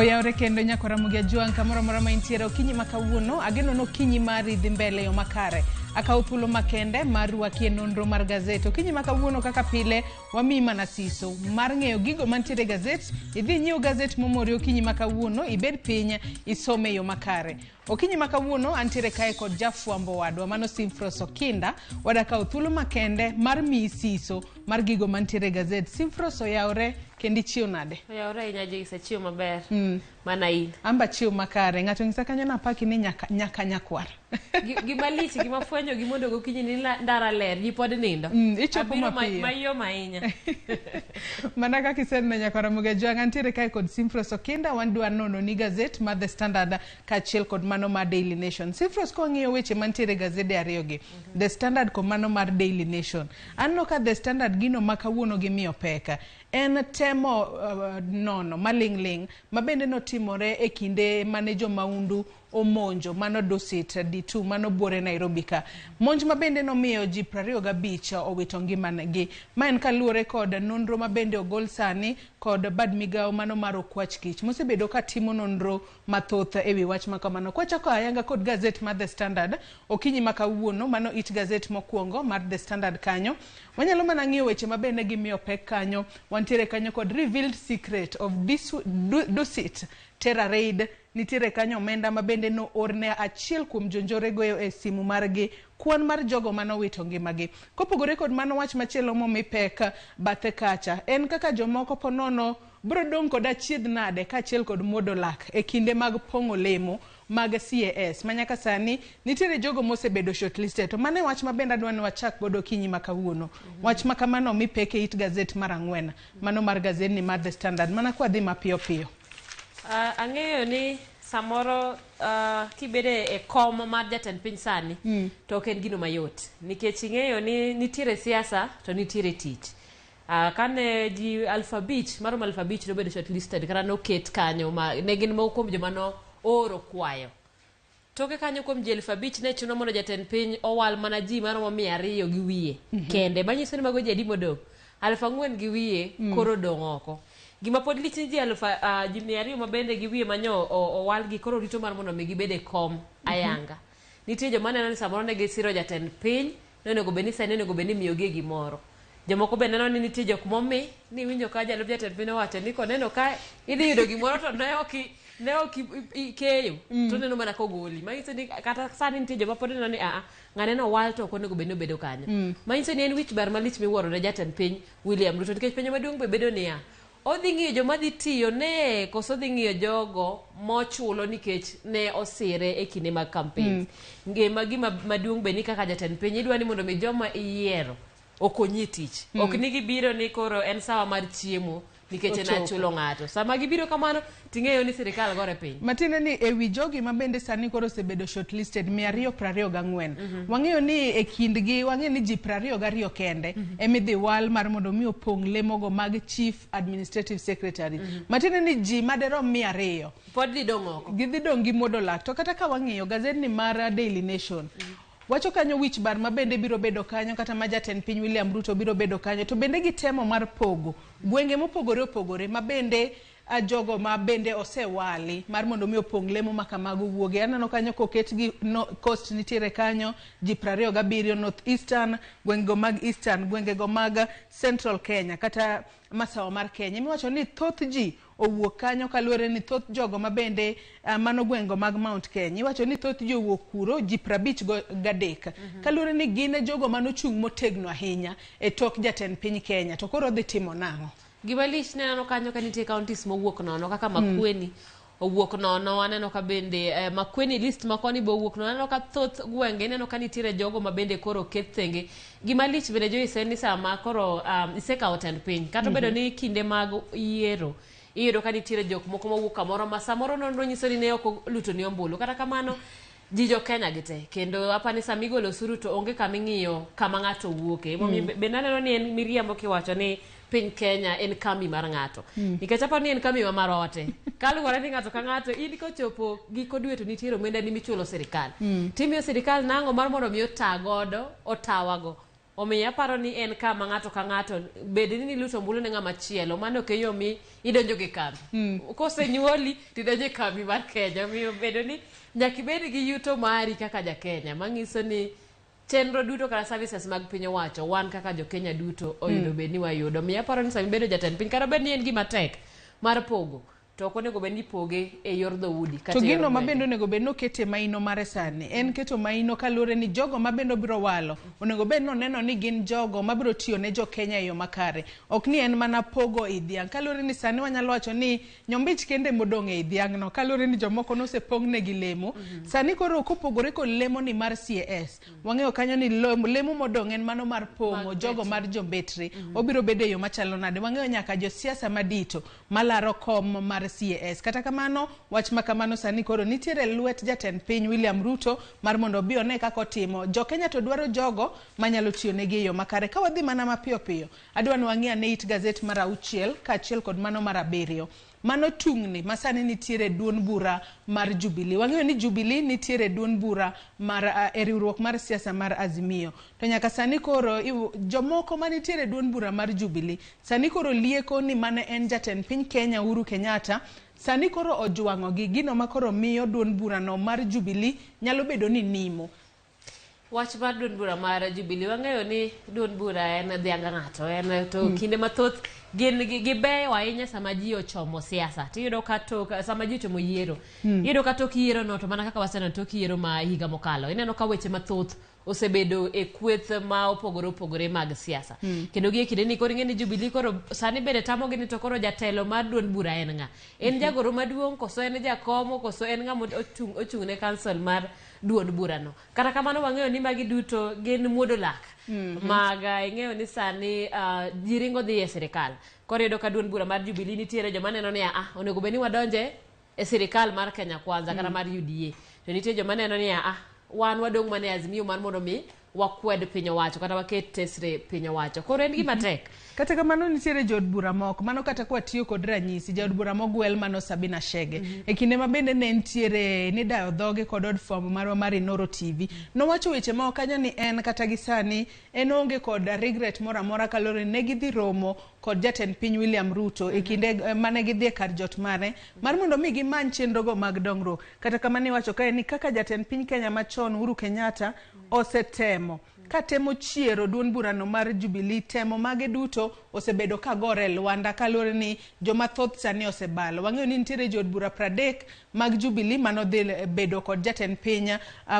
Oyawre kendo nyako Ramogi Ajwang' kamoro amora ma intiere okinyi ma kawuono ageno ni okinyi mari dhi mbele e yo makare. Akawo thuolo makende mar rwaki e nonro mar gazet. Okinyi ma kawuono kaka pile wamiyi mana siso mar ng'eyo gigo mantiere e gazet. Idhi inyiew gazet momori okinyi ma kawuono ibed piny isome e yo makare. Okinyi ma kawuono antiere kae kod jafwambo wadwa mano Simfros Okinda. Wadakawo thuolo makende mar miyi siso mar gigo mantiere e gazet. Simfros oyawre kendo ichiew nade? Oyawre ahinya Joyce, achiew maber. Mana in. Amba chiew makare. Ng'ato onyisa kanyo napaki ni nyaka, nyaka nyakwar. Gima lich, gima fwenyo gi mondo gokinyi ni ndara ler, ji pod nindo. Ichopo Abiro mapiyo. mayom ahinya. Mana kaka iseneno nyakwar Ramogi Ajwang', antiere kae kod Simfros Okinda, wadwa nono ni gazet mar The Standard kaachiel kod mano mar Daily Nation. Simfros, kwang'iyo weche mantiere e gazede ariyogi, The Standard kod mano mar Daily Nation, aneno ka The Standard gino ma kawuono gimiyo pek en temo nono maling' ling' ma bende notimore e kinde mane jomaundu omonjo mano Dusit D2 mano buore Nairobi ka. Monj ma bende nomiyo ji 25 owito ngimagi. Ma en kaluwore kod nonro ma bende ogol sani kod bad migawo mano mar Okwach Kich mosebedo ka timo nonro mathoth e wi wach ma kamano. Kwachako ayanga kod gazet mar The Standard okinyi ma kawuono, mano it gazet mokwongo mar The Standard kanyo. Wanyalo mana ng'iyo weche ma bende gimiyo pek kanyo. Wantiere kanyo kod revealed secret of Dusit Terror Raid. Nitiere kanyo omenda ma bende noor ne achiel kuom jonjore goyo e simu margi kwan mar jogo manowito ngimagi. Kopogore kod mano, wach machielo momi pek bathe kacha en kaka jomoko ponono bro dong' kod achiedh nade kaachiel kod muodo lak e kinde mag pong'o lemo mag CAS ma nyaka sani nitiere jogo mosebedo shortlisted. To mano e wach ma bende adwa ni wachak godo okinyi ma kawuono. Wach ma kamano omi pek e it gazet mar ang'wen, mano mar gazedni mar The Standard, mana kwadhi mapiyo piyo. Ang'eyo ni samoro kibedo e kom mar jatend piny sani to ok en gino mayot nikech ing'eyo ni nitiere siasa to nitiere tich. Kane ji 5,000 maromo 5,000 nobedo shortlisted kata noket kanyo ma ne gin moko kuom joma no ooro kwayo. Toke kanyo kuom ji 5,000 ne chuno mondo jatend piny owal mana ji maromo 200 gi wiye kende. Manyiso ni mago ji adi modong'? 4,000 gi wiye koro odong' oko. Gima pod lich ni ji aluf, ji 200 ma bende gi wiye manyo owal gi koro rito mar mondo mi gibed e kom ayanga. Nitie joma neno ni samoro ne gisiro jatend piny, ne onego bed ni sani onego bed ni imiyogie gimoro. Jomoko be neno ni nitie jok momi, ni iwinjo ka jalup jatend piny owacho ni koneno ka idhi yudo gimoro to ne ok ne ok ikeyo to oneno mana kogoli. Manyiso ni kata sani nitie joma pod neno ni aa ng'ane nowal to ok onego bed ni obedo kanyo. Manyiso ni en wich bar malich miwuoro ne jatend piny William Ruto nikech penjo maduong' be bedo niya, odhi ng'iyo joma dhi tiyo ne koso odhi ng'iyo jogo mochulo nikech ne osire e kinde mag campaigns. Ngima gima maduong' be ni kaka jatend piny idwa ni mondo mi joma iyiero okonyi e tich. Ok ni gibiro ni koro en sawa mar chiemo nikech en Ochopo. achulo ng'ato. Sama gibiro kamano ting'eyo ni sirikal gore piny. Matiende ni e wi jogi ma bende sani koro osebedo shortlisted 224. Wang'eyo ni e kindgi wang'eyo ni ji 22 kende emidhi wal mar mondo mi opong' lemogo mag Chief Administrative Secretary. Matiende ni ji maderom 200 Pod dhi dong' oko. gidhi dong' gi muodo lak. To kata ka wang'iyo gazedni mar Daily Nation wacho kanyo wich bar ma bende biro bedo kanyo kata ma jatend piny William Ruto biro bedo kanyo to bende gitemo mar pogo gwenge mopogore opogore ma bende jogo ma bende osewali mar mondo mi opong' lemo ma kamago wuoge. Aneno kanyo koket gi no, Coast nitiere kanyo ji 27, North Eastern, gwengego mag Eastern, gwengego mag Central Kenya kata masawa mar Kenya. Imiwacho ni thoth ji owuok kanyo kaluwore ni thoth jogo ma bende mano gwengego mag Mount Kenya. Iwacho ni thoth ji owuok kuro ji 53 kaluwore ni gin e jogo manochung' motegno ahinya e tok jatend piny Kenya. To koro odhi timo nang'o? Gima lich ne aneno kanyo ka nitie counties mowuok nono kaka Makueni owuok nono, aneno ka bende Makueni list ma koni be owuok nono, aneno ka thoth gwenge ineno ka nitiere jogo ma bende koro oket thenge. Gima lich bende Joyce en ni sama koro isekawo tend piny kata obedo ni kinde mag yiero iyudo ka nitiere jok moko mowuok kamoro ma samoro nonro nyiso ni ne ok olutoni ombulu. Kata kamano ji jo Kenya gi te kendo apani sama igolo osuru to onge kama ing'iyo kama ng'ato wuoke. Emomiyo bende aneno ni en miriambo kiwacho ni piny Kenya en kambi mar ng'ato. Nikech aparo ni en kambi ma marwa wate. Kaluwore ni ng'ato ka ng'ato in kochopo giko dwe to nitiere omenda ni michulo sirikal. Timiyo sirikal nang'o mar mondo mi ota godo, otawago. Omiyo aparo ni en kama ng'ato ka ng'ato bed ni niluto ombulu ne ng'ama chielo, mano ok e yo mi idonjo gi kambi. Kosenyuoli tidonjo e kambi mar Kenya. Omiyo bedo ni nyaka ibed gi yuto mari kaka ja Kenya, manyiso ni chenro duto kata services mag piny owacho wan kaka jo Kenya duto oyudo bed ni wayudo. Omiyo aparo ni sama ibedo jatend piny kata bed ni en gima tek mar pogo, to ok onego bed ni ipoge e yor dhoudi kata To e yor gino ma gwenge. bende onego bed ni okete maino mare sani en keto maino kaluwore ni jogo ma bende obiro walo onego bed ni oneno ni gin jogo mabiro tiyo ne jo Kenya e yo makare. Ok ni en mana pogo i dhiang'. Kaluwore ni sani wanyalo wacho ni nyombich kende modong' e dhiang'no kaluwore ni jomoko nosepong'negi lemo. Sani koro kopogore kod lemo ni mar CAS, wang'eyo kanyo ni lemo modong' en mano mar pong'o Mag jogo betri. mar jombetre. Obiro bedo e yo machalo nade? Wang'eyo nyaka josiasa madito malaro kom mar CAS. Kata kamano, wach ma kamano sani koro nitiere lwet jatend piny William Ruto mar mondo obi one kaka otimo. Jo Kenya to dwaro jogo manyalo tiyo negi e yo makare. Ka wadhi mana mapiyo piyo, adwa ni wang'i ane it gazet mar 6 kaachiel kod mano mar 7. Mano tungni ma sani nitiere duond bura mar Jubilee. Wang'eyo ni Jubilee nitiere duond bura mar e riwruok mar siasa mar Azimio. To nyaka sani koro jomoko manitiere duond bura mar Jubilee sani koro lieko ni mane en jatend piny Kenya Uhuru Kenyatta sani koro ojwang'ogi, gino ma koro miyo duond burano mar Jubilee nyalo bedo ni nimo. Wach mar duond bura mar Jubilee, wang'eyo ni duond bura en dhiang' ng'ato, en to kinde mathoth gin gibeyo ahinya sama ji ochomo siasa. Tiyudo ka tok sama ji ochomo yiero, iyudo ka tok yiero no to mana kaka waseneno tok yiero ma higa mokalo, ineno ka weche mathoth osebedo e kweth ma opogore opogore mag siasa. Kendo gie kinde ni koro ing'e ni Jubilee koro sani bende tamogi ni to koro jatelo mar duond bura en ng'a? En jagoro maduong' koso en jakomo koso en ng'ama ochung' ne council mar duond burano. Kata kamano wang'eyo ni magi duto gin muodo lak mag ing'eyo ni sani ji ringo dhi e sirikal. Koro iyudo ka duond bura mar Jubilee nitiere joma neno ni onego bed ni wadonje e sirikal mar Kenya Kwanza kata mar UDA. To nitie joma neno ni wan wadong' mana e Azimio mar mondo mi wakwed piny owacho kata waket tesre piny owacho. Koro en gima tek. Kata kamano nitiere jood bura moko, mano kata kwatiyo kod ranyisi, jaod bura mogwel mano Sabina Shege. E kinde ma bende ne nitiere nidayo dhoge kod od fwambo marwa mar Inoro TV. Nowacho weche moko kanyo ni en kata gi sani en onge kod regret moro amora kaluwore ni ne gidhi romo kod jatend piny William Ruto e kinde mane gidhi e kar jot mare mar mondo mi gimany chenrogo mag dongruok. Kata kamano iwacho kae ni kaka jatend piny Kenya machon Uhuru Kenyatta osetemo katemo chiero duond burano mar Jubilee, temo mage duto osebedo ka gore e lwanda kaluwore ni joma thoth sani osebalo. Wang'eyo ni nitiere jood bura 30 mag Jubilee manodhi bedo kod jatend piny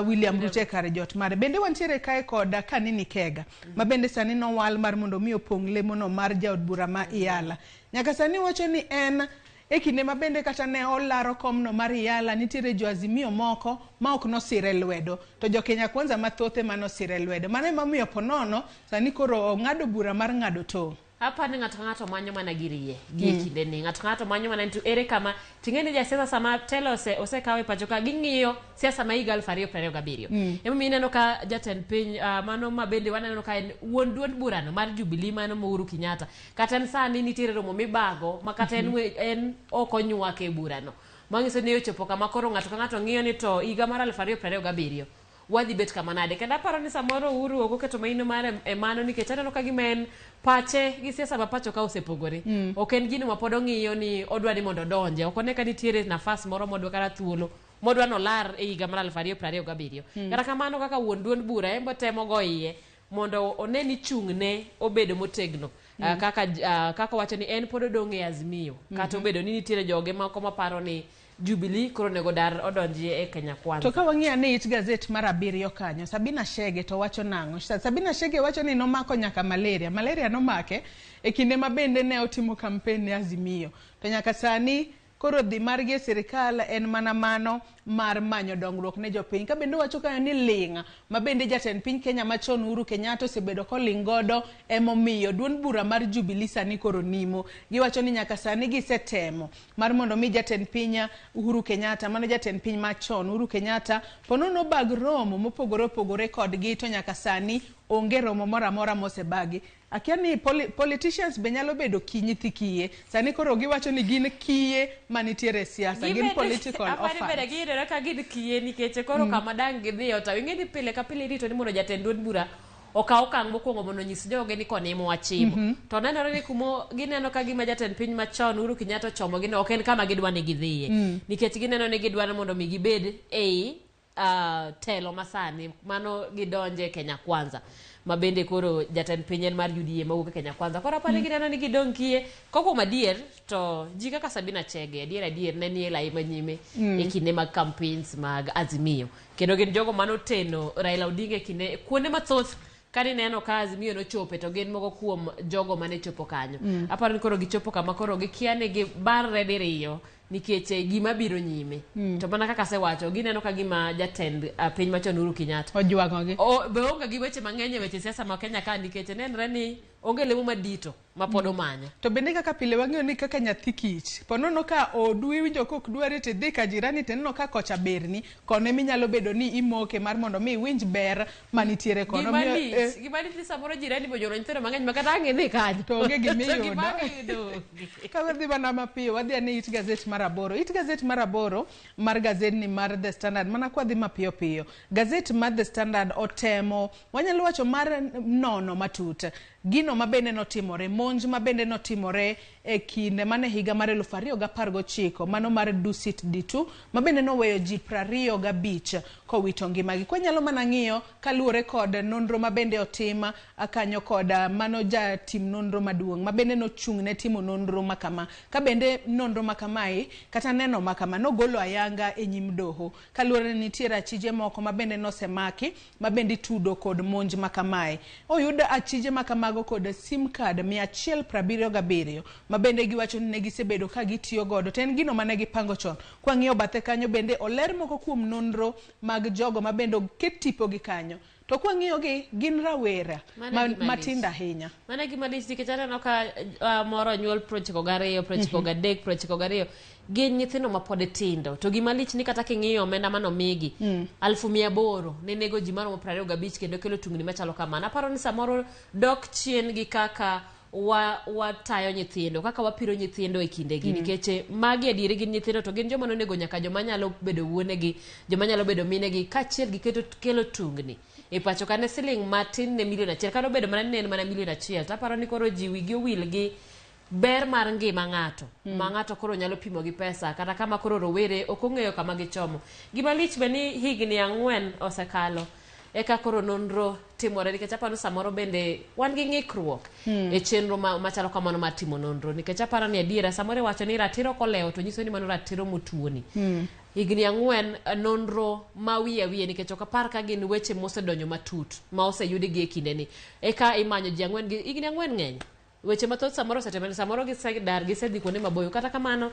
William Ruto e kar jot mare. Bende wantiere kae kod Kanini Kega ma bende sani nowal mar mondo mi opong' lemono mar jaod bura ma Iyala. Nyaka sani wacho ni en e kinde ma bende kata ne olaro komno mar Iyala nitiere jo Azimio moko ma ok nosire lwedo to jo Kenya Kwanza mathoth ema nosire lwedo. Mano ema omiyo ponono sani koro ong'ado bura mar ng'ado tong'. Aparo ni ng'ato ka ng'ato manyo mana gir iye gi e kinde ni. Ng'ato ka ng'ato manyo mana ni to ere kama ting'e ni jasiasa sama telo osekaw e pacho ka ging'iyo siasa ma higa 2027. Emomiyo ineno ka jatend piny mano ma bende waneno ka en wuon duond burano mar Jubilee mano ma Uhuru Kenyatta. Kata en sani nitiere romo mibago ma kata en en ok onywake e burano. Manyiso ni ochopo kama koro ng'ato ka ng'ato ng'iyo ni to higa mar 2027 wadhi bet kama nade. Kendo aparo ni samoro Uhuru ok oketo maino mare e mano nikech aneno ka gima en pache gi siasa ma pacho ka osepogore. Ok en gino ma pod ong'iyo ni odwa ni mondo odonje. Ok one ka nitiere nafas moro modwa kata thuolo modwa nolar e higa mar 2027. Kata kamano kaka wuon duond bura en bo temo go iye mondo one ni chung'ne obedo motegno. Kaka wacho ni en pod odong' e Azimio. Kata obedo ni nitiere joge moko maparo ni Jubilee koro onego dar odonji e Kenya Kwanza. To ka wang'iyo ane it gazet mar 7 kanyo, Sabina Shege to wacho nang'o? Sabina Shege wacho ni nomako nyaka malaria. Malaria nomake e kinde ma bende ne otimo campaign ne Azimio. To nyaka sani koro dhi margi e sirikal en mana mano mar manyo dongruok ne jopiny. Ka bende wacho kanyo ni ling' ma bende jatend piny Kenya machon Uhuru Kenyatta osebedo koling' godo emomiyo duond bura mar Jubilee sani koro nimo. Giwacho ni nyaka sani gisetemo mar mondo mi jatend piny Uhuru Kenyatta, mano jatend piny machon Uhuru Kenyatta, ponono obag romo mopogore opogore kodgi to nyaka sani onge romo moro amora mosebagi. Akia ni politicians be nyalo bedo nyithi kiye. Sani koro giwacho ni gin kiye manitiere e siasa, gin political orphans. Apani bende giyudore ka gin kiye nikech koro kama dang' gidhiye otaw. Ing'e ni pile ka pile irito ni mondo jatend duond bura okaw okang' mokwongo mondo onyis joge ni koni ema wachimo. To nenore ni kumo gineno ka gima jatend piny machon Uhuru Kenyatta ochomogi no ok en kama gidwa ni gidhiye. Nikech gineno ni gidwa ni mondo mi gibed ei telo masani mano gidonje Kenya Kwanza ma bende koro jatend piny en mar UDA mawuok e Kenya Kwanza. Koro apani gineno ni gidong' kiye. Ko kuom adier to ji kaka Sabina Chege adier adier ne nie lai manyime e kinde mag campaigns mag Azimio. Kendo gin jogo manoteno Raila Odinga e kinde kuonde mathoth kane ineno ka Azimio nochope to gin moko kuom jogo mane chopo kanyo. Aparo ni koro gichopo kama koro gikia ni gibarre diriyo nikech gima biro nyime. To mana kaka asewacho gineno ka gima jatend piny machon Uhuru Kenyatta Ojwang'ogi. Be onge gi weche mang'eny e weche siasa ma Kenya ka nikech nenre ni onge lemo madito ma pod omanyo. To bende kaka pile wang'eyo ni kaka nyathi kich, ponono ka odu iwinjo kok dwari tidhi ka jirani tineno ka kocha berni, kono eminyalo bedo ni imoke mar mondo mi iwinj ber manitiere kono. Gima lich, gima lich ni samoro jirani be onyuolo nyithindo mang'eny ma kata ang' idhi kanyo. To onge gima To iyudo. gima ang' iyudo onge. Ka wadhi mana mapiyo, wadhi ane it gazet mar 8. It gazet mar 8 mar gazet ni mar The Standard, mana kwadhi mapiyo piyo. Gazet mar The Standard otemo, wanyalo wacho mar nono matut, gino mabende notimore, monj mabende notimore e kinde mane higa mar 2019, mano mar Dusit D2, mabende noweyo ji 25 kowito ngimagi. Kwanyalo mana ng'iyo kaluwore kod nonro mabende otim kanyo kod mano jatim nonro maduong' mabende nochung' ne timo nonro makama. Ka bende nonro makamae kata neno makama nogolo ayanga e nyim doho kaluwore ni nitiere achije moko mabende nosemaki mabende itudo kod monj makamae. Oyud achije makamago kod sim card 177 mabende giwacho ni ne gisebedo ka gitiyo godo to en gino mane gipango chon. Kwang'iyo bathe kanyo bende oler moko kuom nonro mag jogo mabende oket tipogi kanyo. To kwang'iyo gi gin rawera matindo ahinya. Mano e gima lich nikech aneno ka moro onyuol 92, 93, 92 gin nyithindo mapod tindo. To gima lich ni kata king'iyo omenda manomigi 800,000 ne nego ji maromo 25 kendo kelo tungni machalo kamano. Aparo ni samoro dok chien gi kaka watayo nyithindo, kaka wapiro nyithindo e kindegi nikech magi adieri gin nyithindo to gin joma nonego nyaka joma nyalo bedo wuonegi, joma nyalo bedo minegi kaachiel gi kelo tungni e pacho ka ne siling matin ne milion 1 kata obedo mana ni ne en mana milion 1 to aparo ni koro ji wigi owil gi ber mar ngima ng'ato ma ng'ato koro nyalo pimo gi pesa kata kama koro rowere ok ong'eyo kama gichomo. Gima lich be ni higni 4 osekalo eka koro nonro timore nikech aparo samoro bende wan gi ng'ikruok e chenro machalo kamano mar timo nonro nikech aparo ni adiera samoro iwacho ni ratiro kolewo to nyiso ni mano ratiro motuoni. Higni 4 nonro ma wiye wiye nikech ok apar ka gin weche mosedonjo matut ma oseyudi gi e kindeni eka imanyo ji 4 gi higni 4 ng'eny. Weche mathoth samoro osetimore, samoro gisedar gisedhi kuonde maboyo. Kata kamano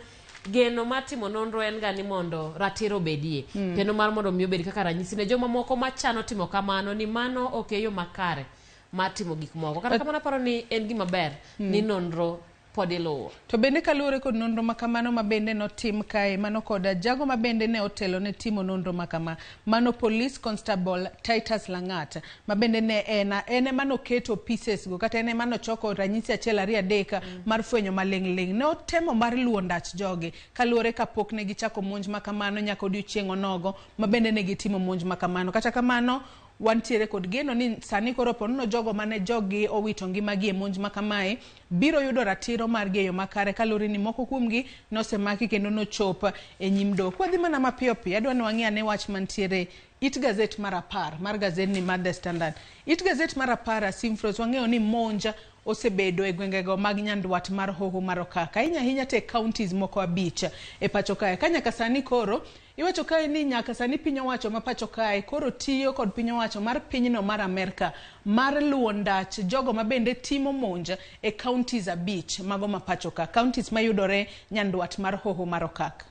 geno mar timo nonro en ga ni mondo ratiro obedie kendo mar mondo mi obed kaka ranyisi ne joma moko machano timo kamano ni mano ok e yo makare mar timo gik moko. Kata kamano aparo ni en gima ber ni nonro pod iluwo. To bende kaluwore kod nonro makamano ma bende notim kae, mano kod jago ma bende ne otelo ne timo nonro makama, mano Police Constable Titus Langat, ma bende ne en ema noketo pieces go kata en ema nochoko ranyisi 1 2 3 mar fwenyo maling' ling'. Ne otemo mar luwo ndach jogi kaluwore kapok ne gichako monj makamano nyaka odiochieng' onogo ma bende ne gitimo monj makamano. Kata kamano wantiere kod geno ni sani koro ponono jogo mane jogi owito ngimagi e monj makamae biro yudo ratiro margi e yo makare kaluwore ni moko kuomgi nosemaki kendo nochop e nyim doho. Kwadhi mana mapiyo piyo, adwa ni wang'i ane wach mantiere it gazet mar 10 mar gazet ni mar The Standard. It gazet mar 10 Simfros, wang'eyo ni monj osebedo e gwengego mag nyandwat mar hoho mar Okak, ahinya ahinya te counties moko 5 e pacho kae. Ka nyaka sani koro iwacho kae ni nyaka sani piny owacho ma pacho kae koro tiyo kod piny owacho mar pinyno mar Amerka mar luwo ndach jogo ma bende timo monj e counties 5 mago ma pacho ka, counties mayudore nyandwat mar hoho mar Okak.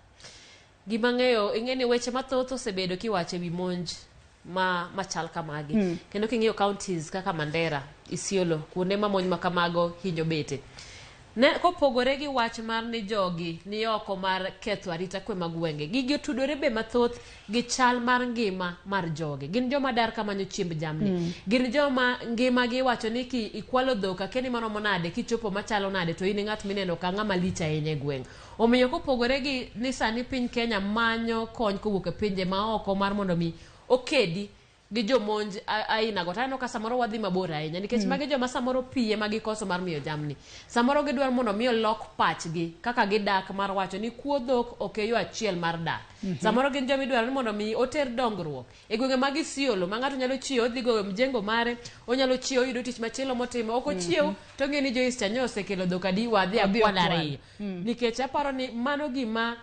Gima ng'eyo ing'e ni weche mathoth osebedo kiwacho ewi monj machal kamagi. Kendo king'iyo counties kaka Mandera, Isiolo, kuonde ma monj makamago hinyo bete. Ne kopogore gi wach mar ni jogi ni oko mar ketho arita kwe mag gwenge, gigi otudore be mathoth gi chal mar ngima mar jogi. Gin joma dar kamanyo chiemb jamni. Gin joma ngima gi wacho ni ki ikwalo dhok akia ni maromo nade, kichopo machalo nade to in ng'at mineno ka ng'ama lich ahinya e gweng'. Omiyo kopogore gi ni sani piny Kenya manyo kony kowuok e pinje maoko mar mondo mi okedi gi jomonj ainago to aneno ka samoro wadhi mabor ahinya nikech magi joma samoro pi ema gikoso mar miyo jamni. Samoro gidwaro mondo mi olok pachgi kaka gidak mar wacho ni kuo dhok ok e yo achiel mar dak. Samoro gin joma idwaro ni mondo mi oter dongruok e gwenge mag Isiolo ma ng'ato nyalo chiewo odhi goyo mjengo mare, onyalo chiewo oyudo tich machielo motimo, ok ochiew to ong'e ni Joyce cha nyo osekelo dhok adi wadhi Odhi akwan okwan. ariyo. Nikech aparo ni mano gima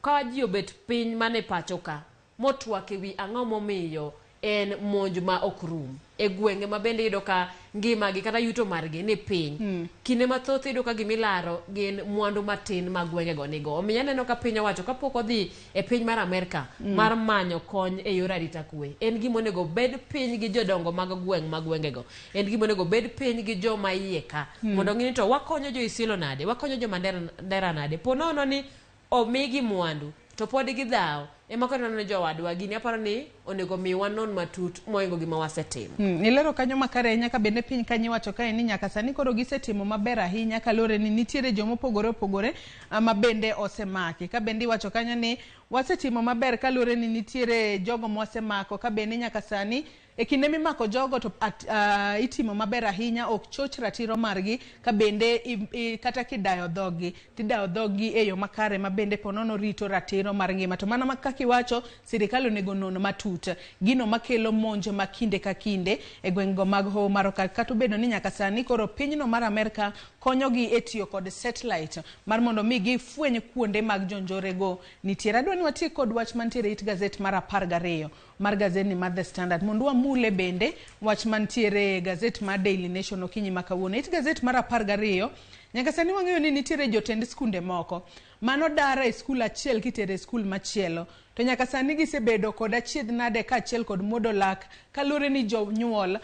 ka ji obet piny mane pacho ka motwak ewi ang'o momiyo en monj ma ok rum e gwenge ma bende iyudo ka ngimagi kata yuto margi ni piny. Kinde mathoth iyudo ka gimilaro gin mwandu matin ma gwengego nigo. Omiyo aneno ka piny owacho kapok odhi e piny mar Amerka mar manyo kony e yor arita kwe, en gima onego bed piny gi jodongo mag gweng' mag gwengego. En gima onego bed piny gi joma iye ka mondo ng'i ni to wakonyo jo Isiolo nade, wakonyo jo Mandera nade. Po nono ni omigi mwandu to pod gidhawo ema koro ineno ni jowadwa gini aparo ni onego mi wanon matut mohingo gima wasetimo. Ilero kanyo makare ahinya ka bende piny kanyo iwacho kae ni nyaka sani koro gisetimo maber ahinya kaluwore ni nitiere jomopogore opogore ma bende osemaki. Ka bende iwacho kanyo ni wasetimo maber kaluwore ni nitiere jogo mwasemako ka bende nyaka sani e kinde mimako jogo to itimo maber ahinya ok choch ratiro margi ka bende kata kidayo dhoggi tidayo dhoggi e yo makare ma bende ponono rito ratiro mar ngima. To mana kaka iwacho sirikal onego non matut gino makelo monj ma kinde ka kinde e gweng'go mag Hoho mar Okak kata obedo ni nyaka sani koro pinyno mar Amerka konyogi e tiyo kod satellite mar mondo mi gifweny kuonde mag jonjorego nitiere. Adwa ni watiek kod wach mantiere it gazet mar 12 mar gazet ni mar The Standard mondo wamule bende wach mantiere e gazet mar Daily Nation okinyi ma kawuono. It gazet mar 12 nyaka sani wang'eyo ni nitiere jotend skunde moko mano dar e skul achiel kitere e skul machielo to nyaka sani gisebedo kod achiedh nade kaachiel kod muodo lak kaluwore ni jonyuol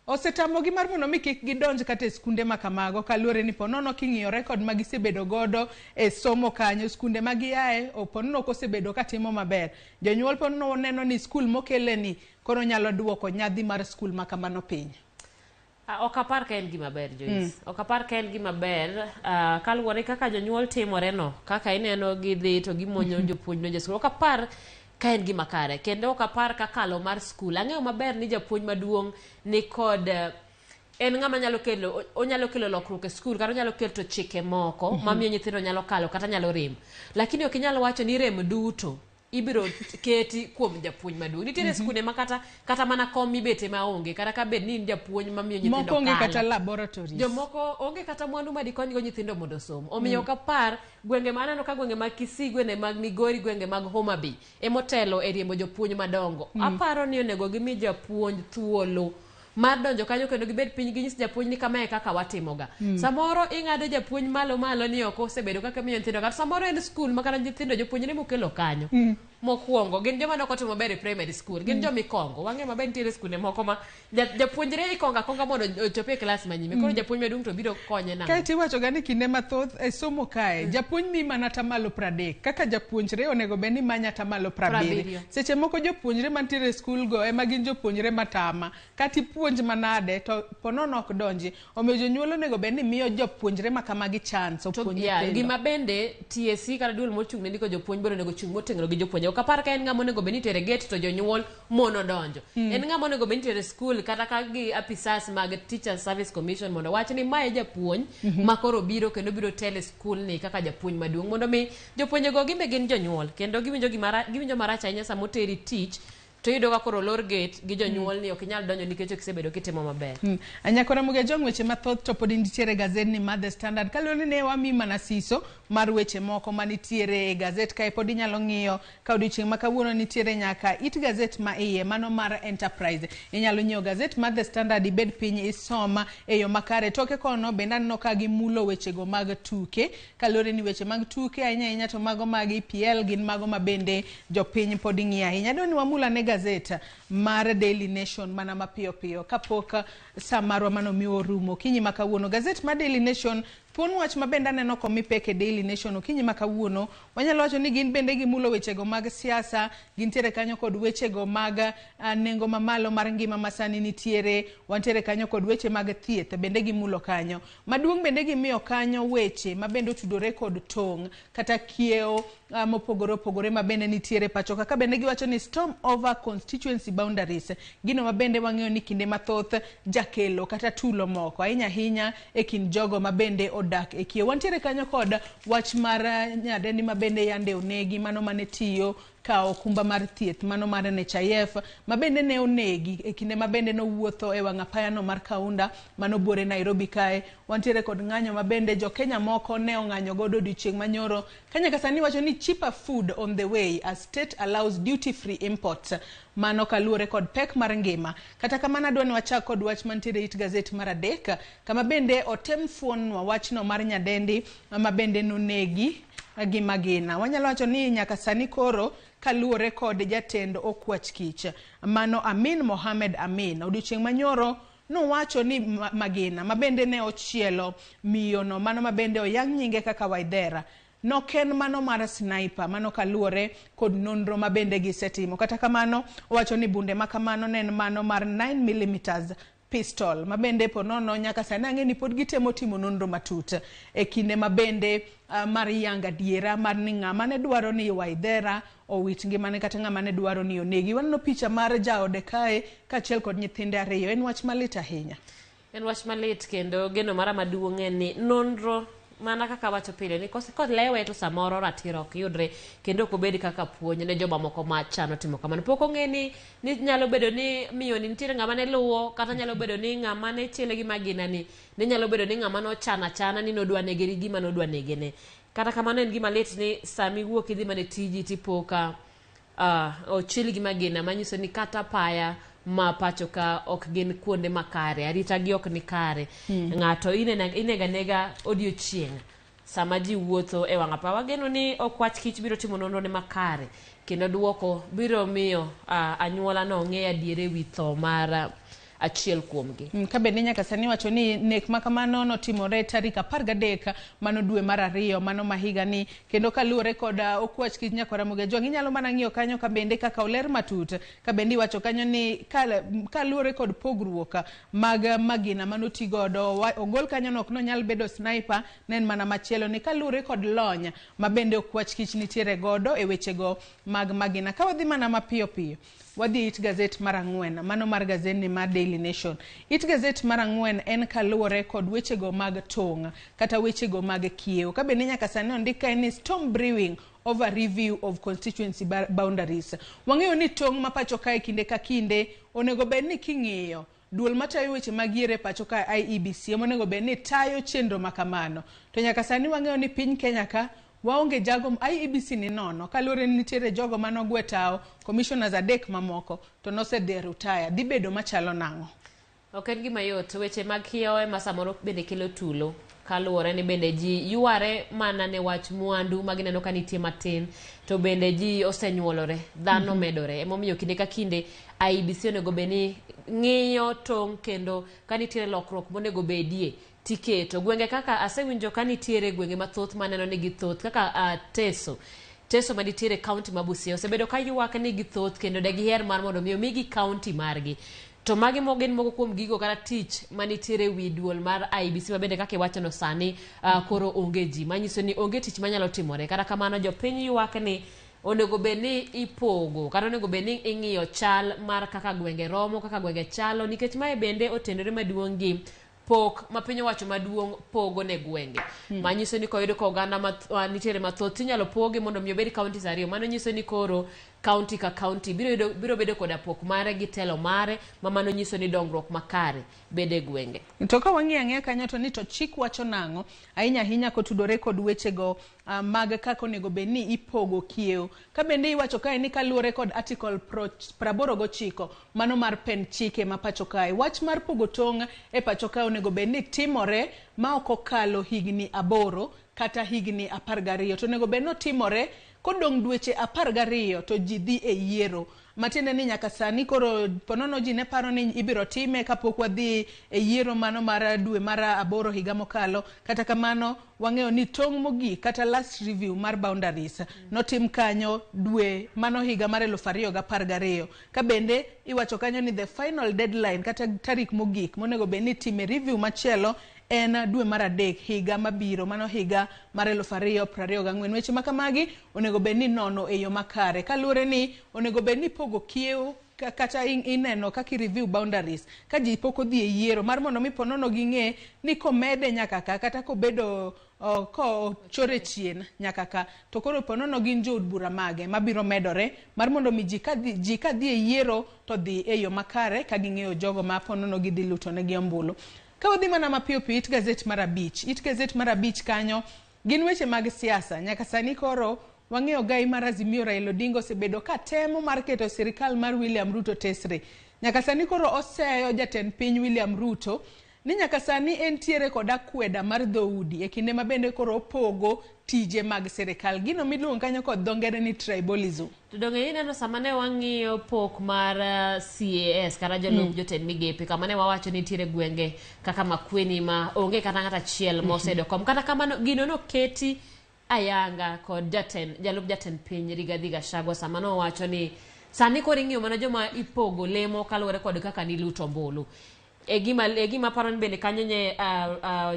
osetamogi mar mondo mi kik gidonj kata e skunde ma kamago kaluwore ni ponono king'iyo rekod ma gisebedo godo e somo kanyo skunde ma giaye ponono ok osebedo katimo maber. Jonyuol ponono neno ni skul mokele ni koro nyalo duoko nyadhi mar skul ma kamano piny. Ok apar ka en gima ber Joyce. Ok apar ka en gima ber kaluwore kaka jonyuol timore no kaka ineno gidhi to gimonjo jopuonj donjo e skul. Ok apar ka en gima kare kendo ok apar ka kalo mar skul. Ang'eyo maber ni japuonj maduong' ni kod en ng'ama nyalo kelo onyalo kelo lokruok e skul kata onyalo keto chike moko mamiyo nyithindo nyalo kalo kata nyalo rem. Lakini ok inyal wacho ni rem duto ibiro keti kuom japuonj maduong'. Nitiere skunde ma kata mana kom mibete maonge kata ka bed ni in japuonj mamiyo nyithindo Moko onge kalo. kata laboratories. Jomoko onge kata mwandu ma dikonygo nyithindo mondo osom. Omiyo ok apar gwenge ma aneno ka gwenge mag Kisii, gwenge mag Migori, gwenge mag Homa Bay emotelo e riembo jopuonj madongo. Aparo ni onego gimi japuonj thuolo mar donjo kanyo kendo gibed piny ginyis japuonj ni kamae kaka watimoga. Samoro ing'ado japuonj malo malo ni ok osebedo kaka miyo nyithindo kata samoro en skul ma kata nyithindo jopuonjre mokelo kanyo. Mokwongo gin joma ne ok otimo maber e primary school, gin joma ikongo. Wang'eyo maber nitiere skunde moko ma japuonjre ikongo akonga mondo ochop e klas manyime. Koro japuonj maduong' to biro konye nang'o? Kaeto iwacho ga ni kinde mathoth e somo kae japuonj miyi mana atamalo 30 kaka japuonjre onego bed ni manyo atamalo 70. Seche moko jopuonjre mantiere e skul go ema gin jopuonjre matama kata ipuonj manade to ponono ok donji. Omiyo jonyuol onego bed ni miyo jopuonjre ma kamagi chance opuonj nyithindo. Gima bende TSC kata duol mochung' ne ndiko jopuonj bende onego chung' motegno gi jopuonje. Ok apar ka en ng'ama onego bed ni itere gate to jonyuol mono donjo. En ng'ama onego bed ni itere skul kata ka gi apisas mag Teachers Service Commission mondo wach ni mae japuonj ma koro biro kendo biro telo e skul ni kaka japuonj maduong' mondo mi jopuonjego gin be gin jonyuol kendo giwinjo marach ahinya sama oteri tich to iyudo ka koro olor gate gi jonyuol ni ok inyal donjo nikech ok isebedo kitimo maber. Nyakora Mugejong weche mathoth to pod nitiere e gazet ni mar The Standard. Kaluwore ni ne wami mana siso mar weche moko manitiere e gazet kae pod inyalo ng'iyo ka odiochieng' ma kawuono nitiere nyaka it gazet ma iye mano mar Enterprise. Inyalo nyiewo gazet mar The Standard ibed piny isoma e yo makare. Toke kono bende aneno ka gimulo wechego mag tuke. Kaluwore ni weche mag tuke ahinya ahinya to mago mag EPL gin mago ma bende jopiny pod ng'iyo ahinya. Adwa ni wamul ane gazet mar Daily Nation mana mapiyo piyo kapok sa marwa mano miwa orumo okinyi ma kawuono. Gazet mar Daily Nation Thuon wach ma bende aneno komi pek e Daily Nation okinyi ma kawuono, wanyalo wacho ni gin bende gimulo wechego mag siasa, gintiere kanyo kod wechego mag nengo mamalo mar ngima masani nitiere, wantiere kanyo kod weche mag thieth bende gimulo kanyo. Maduong' bende gimiyo kanyo weche ma bende otudore kod tong' kata kiewo mopogore opogore ma bende nitiere pacho ka. Ka bende giwacho ni storm over constituency boundaries, gino ma bende wang'eyo ni kinde mathoth jakelo kata tulo moko ahinya ahinya e kind jogo ma bende odak e kiewo. Wantiere kanyo kod wach mar nyadendi ma bende yande onegi, mano mane tiyo ka okumba mar thieth mano mar NHIF ma bende ne onegi e kinde ma bende nowuotho e wang' apayano mar Kaunda mano buore Nairobi kae. Wantiere kod ng'anyo ma bende jo Kenya moko ne ong'anyo godo odiochieng' manyoro ka nyaka sani wacho ni cheaper food on the way as state allows duty free imports, mano kaluwore kod pek mar ngima. Kata kamano adwa ni wachak kod wach mantiere it gazet mar adek kama bende otem fuonnwa wachno mar nyadendi ma bende nonegi gi magina. Wanyalo wacho ni nyaka sani koro kaluwore kod jatend okwach kich mano Amin Mohamed Amin, odiochieng' manyoro nowacho ni magina ma bende ne ochielo miyono mano ma bende oyang nyinge kaka Waithera nok en mano mar sniper, mano kaluwore kod nonro ma bende gisetimo. Kata kamano owacho ni bunde ma kamano ne en mano mar 9mm pistol ma bende ponono nyaka sani ang'e ni pod gitemo timo nonro matut e kinde ma bende mar yango adiera mar ni ng'ama ne dwaro ni Waithera owit ngimane kata ng'ama ne dwaro ni onegi. Waneno picha mar jaode kae kaachiel kod nyithinde ariyo. En wach malit ahinya. En wach malit kendo geno mara maduong' en ni nonro mana kaka wacho pile ni kolewe to samoro ratiro ok yudre kendo ok obed kaka puonj ne joma moko ma chano timo kamano. Pok ong'e ni nyalo bedo ni miyo ni nitiere ng'ama ne luwo kata nyalo bedo ni ng'ama ne chiele gi magina ni ne nyalo bedo ni ng'ama nochano achana ni nodwa nege gi gima nodwa nege ne. Kata kamano en gima lit ni sami iwuok idhi mana e tiji tipo ka ochiel gi magina manyiso ni kata paya ma pacho ka ok gin kuonde makare, arita gi ok ni kare. Ng'ato inego anega odiochieng' sama ji wuotho e wang' apaya. Wageno ni okwach kich biro timo nonro ne makare kendo duoko biro miyo anyuola no ng'e adier ewi tho mar achiel kuomgi. Ka bende nyaka sani wacho ni nek ma kamano notimore tarik 13 mano dwe mar ariyo mano ma higani, kendo kaluwore kod okwach kich nyakwar Ramogi Ajwang' inyalo mana ng'iyo kanyo ka bende kaka oler matut ka bende iwacho kanyo ni kaluwore kod pogruok mag magina manoti godo ogol kanyo no ok nonyal bedo sniper, ne en mana machielo ni kaluwore kod lony ma bende okwach kich nitiere godo e wechego mag magina. Ka wadhi mana mapiyo piyo wadhi it gazet mar 4 mano mar gazetni mar Daily Nation. It gazet mar 4 en kaluwore kod wechego mag tong' kata wechego mag kiewo. Ka bende nyaka sani ondik kae ni storm brewing over review of constituency boundaries. Wang'eyo ni tong' ma pacho kae kinde ka kinde onego bed ni king'iyo duol matayo weche mag yiero e pacho ka IEBC ema onego bed ni tayo chenro ma kamano. To nyaka sani wang'eyo ni piny Kenya ka waonge jago IEBC ni nono kaluwore ni nitiere jogo manogwe tao commissioners 3 mamoko to nosedhi e retire. Dhi bedo machalo nang'o? Ok en gima yot. Weche mag kiewo ema samoro bende kelo tulo kaluwore ni bende ji yware mana ne wach mwandu ma gineno ka nitie matin to bende ji osenyuolore, dhano medore. Emomiyo kinde ka kinde IEBC onego bed ni ng'iyo tong' kendo ka nitiere lokruok monego bedie tiketo. Gwenge kaka asewinjo ka nitiere gwenge mathoth maneno ni githoth kaka Teso. Teso manitiere kaunti ma Busia osebedo ka ywak ni githoth kendo de giher mar mondo mi omigi kaunti margi. To magi gin moko kuom gigo kata tich manitiere wi duol mar IEBC ma bende kaka iwachono sani koro onge ji manyiso ni onge tich manyalo timore. Kata kamano jopiny ywak ni onego bed ni ipogo kata onego bed ni ing'iyo chal mar kaka gwenge romo, kaka gwenge chalo, nikech mae bende otenore maduong' gi pok ma piny owacho maduong' pogo ne gwenge. Manyiso ni koyudo ka oganda nitiere mathoth tinyalo pogi mondo mi obed counties 2. Mano nyiso ni koro county ka county biro bedo koda pok mare gi telo mare, ma mano nyiso ni dongruok makare bede gwenge. To ka wang'iyo ang'iya kanyo to ni to chik wacho nang'o ahinya ahinya kotudore kod wechego mag kaka onego bed ni ipogo kiewo. Ka bende iwacho kae ni kaluwore kod article 89 mano mar pen chike ma pacho kae, wach mar pogo tong' e pacho kae onego bed ni timore ma ok okalo higni 8 kata higni 12, to onego bed ni otimore Kodong' dweche 12 to ji dhi e yiero. Matiende ni nyaka sani koro ponono ji ne paro ni ibiro time kapok wadhi e yiero mano mar dwe mar aboro higa mokalo. Kata kamano wang'eyo ni tong' mogik kata last review mar boundaries notim kanyo dwe mano higa mar 2012. Ka bende iwacho kanyo ni the final deadline kata tarik mogik monego bed ni itime review machielo en dwe mar adek higa mabiro, mano higa mar 2024. Weche ma kamagi onego bed ni nono e yo makare kaluwore ni onego bed ni ipogo kiewo kata ineno kaka i review boundaries ka ji pok odhi e yiero mar mondo mi ponono ging'e ni komede nyaka ka kata kobedo kochore chien nyaka ka to koro ponono gin jood bura mage mabiro medore mar mondo mi ji ka dhi e yiero to dhi e yo makare ka ging'eyo jogo ma ponono gidhi luto negi ombulu. Ka wadhi mana mapiyo piyo it gazet mar abich, it gazet mar abich kanyo gin weche mag siasa. Nyaka sani koro wang'eyo gai mar Azimio Raila Odinga osebedo ka temo mar keto sirikal mar William Ruto tesre. Nyaka sani koro oseyo jatend piny William Ruto ni nyaka sani entiere kod akweda mar dhoudi e kinde ma bende koro opogo tije mag sirikal. Gino miluongo kanyo kod dho ngere ni tribalism. To donge ineno sama ne wang'iyo pok mar CAS kata jolup jotend migepe kama ne wawacho ni nitiere gwenge kaka Makueni ma onge kata ng'at achiel moseyudo kom. Kata kamano gino noketi ayanga kod jalup jatend piny Rigathi Gachagua sama nowacho ni sani koro ing'iyo mana joma ipogo lemo kaluwore kod kaka niluto ombulu. E gima paro ni bende kanyo nye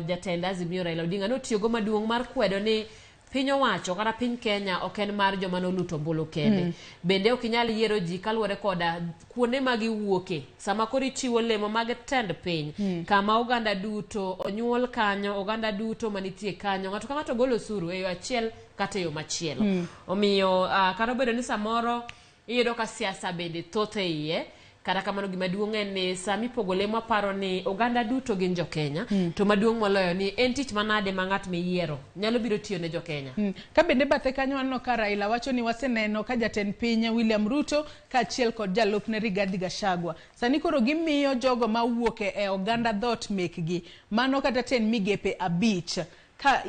jatend Azimio Raila Odinga notiyogo maduong' mar kwedo ni piny owacho kata piny Kenya ok en mar joma noluto ombulu kende. Bende ok inyal yiero ji kaluwore koda kuonde ma giwuoke. Sama koro ichiwo lemo mag tend piny, kama oganda duto onyuol kanyo, oganda duto manitie kanyo, ng'ato ka ng'ato golo osuru e yo achiel kata e yo machielo. Omiyo kata obedo ni samoro iyudo ka siasa bende thoth e iye, kata kamano gima duong' en ni sama ipogo lemo aparo ni oganda duto gin jo Kenya, to maduong' moloyo ni en tich manade ma ng'at miyiero nyalo biro tiyo ne jo Kenya. Ka bende bathe kanyo waneno ka Raila wacho ni waseneno ka jatend piny William Ruto kaachiel kod jalupne Rigathi Gachagua. Sani koro gimiyo jogo mawuok e oganda dhoot mekgi, mano kata tend migepe 5. Ka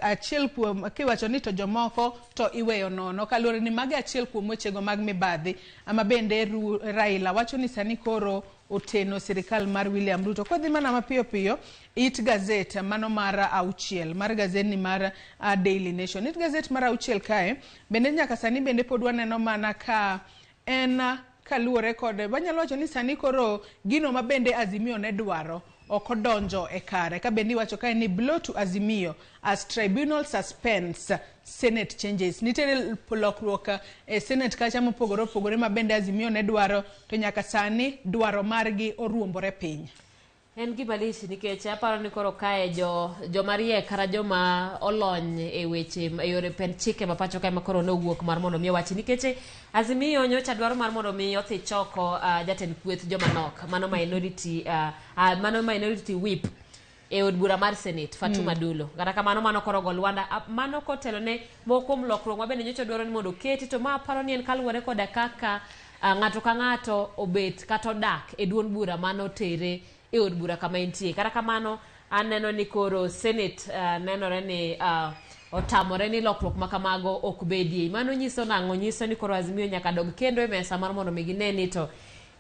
achiel kuom kiwacho ni to jomoko to iweyo nono kaluwore ni magi achiel kuom wechego mag mibadhi ama bende Raila wacho ni sani koro oteno sirikal mar William Ruto. Kodhi mana mapiyo piyo it gazet mano mar auchiel mar gazet ni mar Daily Nation. It gazet mar auchiel kae bende nyaka sani bende pod waneno mana ka en kaluwore kod wanyalo wacho ni sani koro gino ma bende Azimio ne dwaro ok odonjo e kare. Ka bende iwacho kae ni blow to Azimio as tribunal suspends Senate changes. Nitiere lokruok e Senate kacha mopogore opogore ma bende Azimio ne dwaro to nyaka sani dwaro margi oruombore piny. En gima lich nikech aparo ni koro kae joma riek kata joma olony e weche e yore pend chike ma pacho kae ma koro nowuok mar mondo mi owachi nikech Azimio nyocha dwaro mar mondo mi odhi choko jatend kweth joma nok mano minority whip e od bura mar Senate Fatuma Dulo. Kata kamano mano koro go Lwanda mano kotelo ne moko kuom lokruok ma bende nyocha dwaro ni mondo oketi to ma aparo ni en kaluwore koda kaka ng'ato ka ng'ato obet kata odak e duond bura manotere e od bura kama entie. Kata kamano aneno ni koro Senate nenore ni otamore ni lokruok ma kamago ok bedie. Mano nyiso nang'o? Nyiso ni koro Azimio nyaka dog kendo e mesa mar mondo mi gine ni to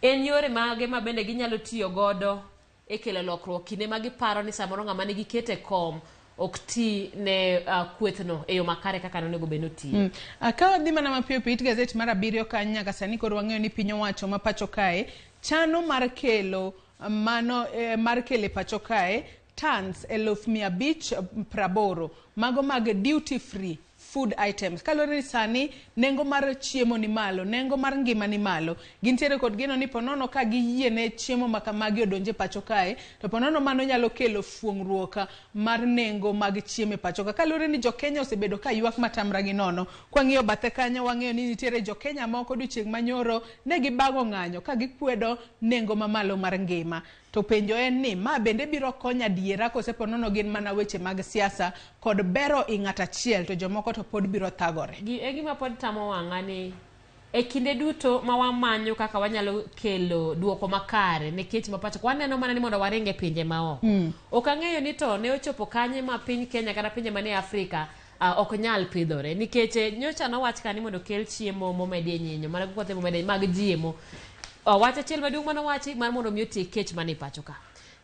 en yore mage ma bende ginyalo tiyo godo e kelo lokruok kinde ma giparo ni samoro ng'ama nigi kete kom ok ti ne kwethno e yo makare kaka nonego bed ni otiyo. Ka wadhi mana mapiyo piyo it gazet mar abiriyo kanyo nyaka sani koro wang'eyo ni piny owacho ma pacho kae chano mar kelo mano mar kelo e pacho kae tons 580,000 mago mag duty free food items. Kaluwore ni sani nengo mar chiemo ni malo, nengo mar ngima ni malo, gintiere kod geno ni ponono ka giyiene chiemo ma kamagi odonje pacho kae to ponono mano nyalo kelo fuong'ruok mar nengo mag chiemo e pacho ka. Kaluwore ni jo Kenya osebedo ka ywak matamra gi nono. Kwang'iyo bathe kanyo wang'eyo ni nitiere jo Kenya moko odiochieng' manyoro ne gibago ng'anyo ka gikwedo nengo mamalo mar ngima. To penjo en ni ma bende biro konyo adiera kose ponono gin mana weche mag siasa kod bero i ng'at achiel to jomoko to pod biro thagore. E gima pod tamo wang'a ni e kinde duto ma wamanyo kaka wanyalo kelo duoko makare ne kech ma pacho waneno mana ni mondo waring e pinje maoko. Ok ang'eyo ni to ne ochopo kanye ma piny Kenya kata pinje manie Afrika Ok nyal pidhore nikech nyocha nowach ka ni mondo okel chiemo momedie nyinyo mana kothe momedie mag GMO. Wach achiel maduong' manowachi mar mondo mi otiek kech manie pacho ka.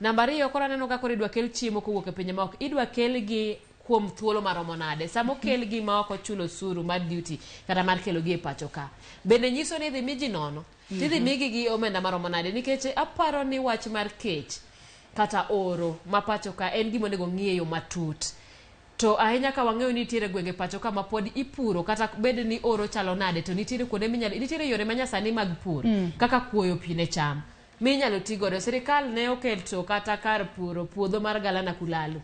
Namba ariyo, koro aneno ka koro idwa kel chiemo kowuok e pinje maoko. Idwa kelgi kuom thuolo maromo nade? Sama okelgi ma ok ochulo osuru mar duty kata mar kelogi e pacho ka, bende nyiso ni idhi mi ji nono? Tidhi migi gi omenda maromo nade? Nikech aparo ni wach mar kech kata oro ma pacho ka en gima onego ng'i e yo matut. To ahinya ka wang'eyo ni nitiere gwenge pacho ka ma pod ipuro, kata bed ni oro chalo nade, to nitiere kuonde minyalo, nitiere yore manyasani mag pur kaka kuoyo pi ne cham minyalo ti godo. Sirikal ne oketo kata kar puro puodho mar Galana Kulalu.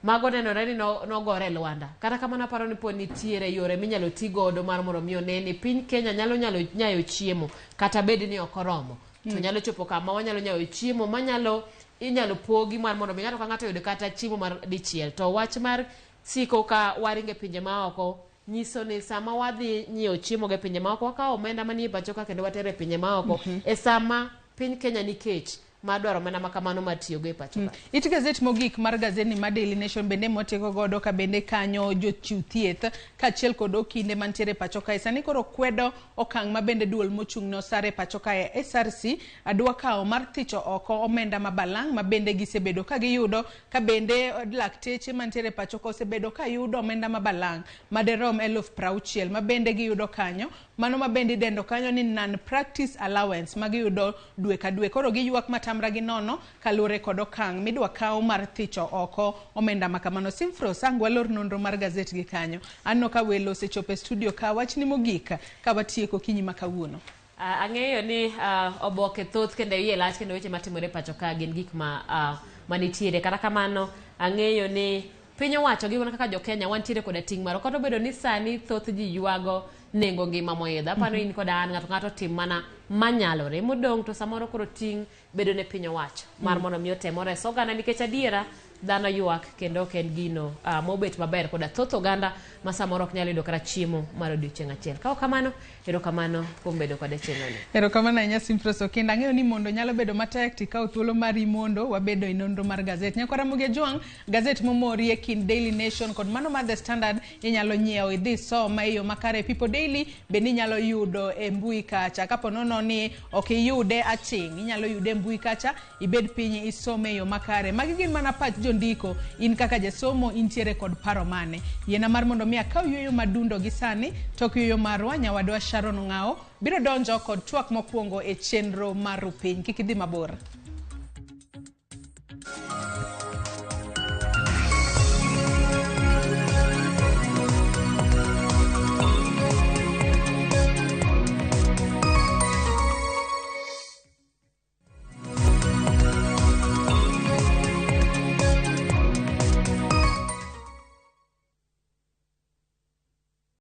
Mago nenore ni nogore e lwanda. Kata kamano, aparo ni pod nitiere yore minyalo ti godo mar mondo mi one ni piny Kenya nyalo nyayo chiemo, kata bed ni ok oromo. To nyalo chopo kama wanyalo nyayo chiemo manyalo inyalo pogi mar mondo mi ng'ato ka ng'ato oyud kata chiemo mar dichiel. To wach mar siko ka waringo e pinje maoko nyiso ni sama wadhi nyiewo chiemo go e pinje maoko, wakawo omenda manie pacho ka kendo watero e pinje maoko e sama piny Kenya ni kech mar dwaro omenda ma kamano mar tiyogo e pacho ka. It gazet mogik mar gazeti mar Daily Nation bende mwatieko godo, ka bende kanyo jochiw thieth kaachiel kod okinde mantiere e pacho kae sani koro kwedo okang' ma bende duol mochung' ne osara e pacho kae SRC adwa kawo mar thicho oko omenda ma balang' ma bende gisebedo ka giyudo, ka bende lakteche mantiere e pacho ka osebedo ka yudo omenda ma balang' maderom 60,000 ma bende giyudo kanyo, mano ma bende idendo kanyo ni non practice allowance ma giyudo dwe ka dwe. Koro giywak matamra gi nono kaluwore kod okang' midwa kaw mar thicho oko omenda ma kamano. Simfros, ang' walor nonro mar gazet gi kanyo. Aneno ka welo osechopo e studio ka. Wachni mogik ka watieko okinyi ma kawuono. Ang'eyo ni oboke thoth kendo iye lach, kendo weche matimore e pacho ka gin gik ma manitiere. Kata kamano, ang'eyo ni piny owacho gi wan kaka jo Kenya wantiere koda ting' marwa. Kata obedo ni sani thoth ji ywago nengo ngima moidho. Aparo ni in koda an, ng'ato ng'ato tim mana manyalore. Modong' to samoro koro ting' bedo ne piny owacho mar mondo mi otem ores oganda, nikech adiera dhano ywak kendo ok en gino mobet maber koda thoth oganda ma samoro ok nyal yudo kata chiemo mar odiochieng' achiel. Ka ok kamano, erokamano kuom bedo kode chenro ni. Erokamano ahinya, Simfros Okinda. Ang'eyo ni mondo nyalo bedo matek tikawo thuolo mari mondo wabedo e nonro mar gazet. Nyakwar Ramogi Ajwang', gazet momori e kind Daily Nation kod mano mar The Standard inyalo nyiewo idhi soma e yo makare. People Daily bende inyalo yudo e mbui kacha. Kapo nono ni ok iyude aching', inyalo yude e mbui kacha, ibed piny isome e yo makare. Magi gin mana pach jondiko. In kaka jasomo intiere kod paro mane? Yiena mar mondo mi akaw yueyo madundo gi sani, tok yueyo marwa nyawadwa Sharon Ong'awo biro donjo kod twak mokwongo e chenro mar Rupiny. Kik idhi mabor.